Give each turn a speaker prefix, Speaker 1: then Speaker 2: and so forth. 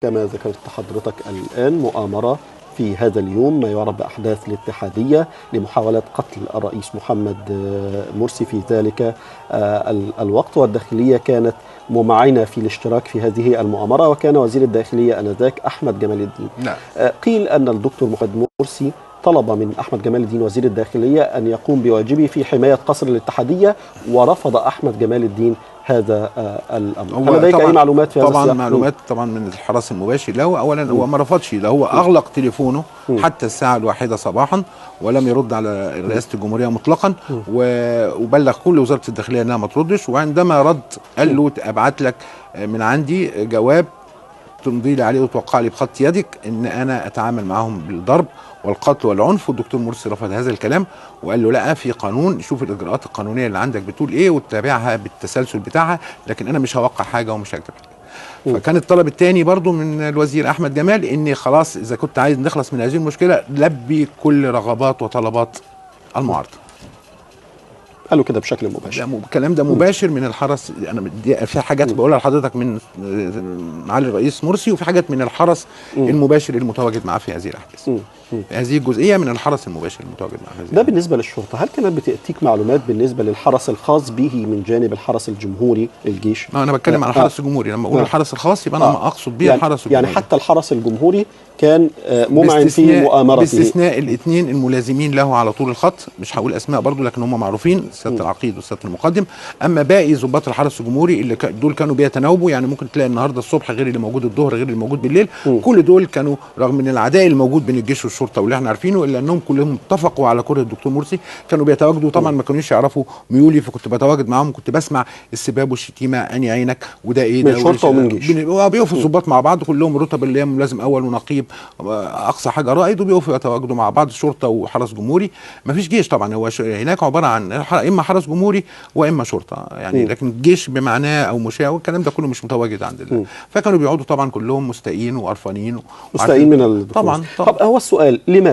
Speaker 1: كما ذكرت حضرتك الآن مؤامرة في هذا اليوم ما يعرف بأحداث الاتحادية لمحاولة قتل الرئيس محمد مرسي في ذلك الوقت، والداخلية كانت ممعنة في الاشتراك في هذه المؤامرة، وكان وزير الداخلية آنذاك أحمد جمال الدين.
Speaker 2: نعم.
Speaker 1: قيل أن الدكتور محمد مرسي طلب من أحمد جمال الدين وزير الداخلية أن يقوم بواجبه في حماية قصر الاتحادية، ورفض أحمد جمال الدين هذا الأمر. هل لديك أي معلومات في هذا
Speaker 2: طبعا
Speaker 1: السياق؟
Speaker 2: معلومات طبعا من الحرس المباشر له. أولا هو ما رفضش، ده هو أغلق تليفونه حتى الساعة 1 صباحا ولم يرد على رئاسة الجمهورية مطلقا، وبلغ كل وزارة الداخلية أنها ما تردش. وعندما رد قال له أبعت لك من عندي جواب تمضي لي عليه وتوقع لي بخط يدك ان انا اتعامل معاهم بالضرب والقتل والعنف. والدكتور مرسي رفض هذا الكلام وقال له لا، في قانون، شوف الاجراءات القانونية اللي عندك بتقول ايه وتتابعها بالتسلسل بتاعها، لكن انا مش هوقع حاجة ومش هكتب حاجة. فكان الطلب الثاني برضو من الوزير احمد جمال ان خلاص اذا كنت عايز نخلص من هذه المشكلة لبي كل رغبات وطلبات المعارضة.
Speaker 1: قالوا كده بشكل مباشر.
Speaker 2: الكلام ده مباشر من الحرس. انا في حاجات بقولها لحضرتك من معالي الرئيس مرسي، وفي حاجات من الحرس المباشر المتواجد معاه في هذه الاحداث. هذه الجزئية من الحرس المباشر المتواجد معاه.
Speaker 1: ده بالنسبة للشرطة، هل كانت بتاتيك معلومات بالنسبة للحرس الخاص به من جانب الحرس الجمهوري للجيش؟
Speaker 2: ما انا بتكلم عن الحرس الجمهوري، لما اقول الحرس الخاص يبقى انا ما اقصد به يعني الحرس الجمهوري.
Speaker 1: يعني حتى الحرس الجمهوري كان ممعن في مؤامرته،
Speaker 2: باستثناء الاثنين الملازمين له على طول الخط، مش هقول اسماء برضو لكن هم معروفين، سيادة العقيد وسياده المقدم. اما باقي ضباط الحرس الجمهوري اللي دول كانوا بيتناوبوا، يعني ممكن تلاقي النهارده الصبح غير اللي موجود الظهر غير اللي موجود بالليل. كل دول كانوا رغم من العداء الموجود بين الجيش والشرطة واللي احنا عارفينه، الا انهم كلهم اتفقوا على كره الدكتور مرسي، كانوا بيتواجدوا. طبعا ما كانوش يعرفوا ميولي، فكنت بتواجد معاهم، كنت بسمع السباب والشتيمه، اني عينك وده ايه ده،
Speaker 1: من شرطه ومن جيش.
Speaker 2: بيقفوا الضباط مع بعض كلهم رتب اللي هي ملازم اول ونقيب اقصى حاجة رائد، وبيقفوا يتواجدوا مع بعض شرطه وحرس جمهوري. ما فيش جيش طبعا، هو هناك عبارة عن اما حرس جمهوري واما شرطه يعني، لكن الجيش بمعناه او مشاة والكلام ده كله مش متواجد عند. فكانوا بيقعدوا طبعا كلهم مستائين وقرفانين،
Speaker 1: مستائين من الدكتور.
Speaker 2: طبعا.
Speaker 1: طب هو السؤال لماذا؟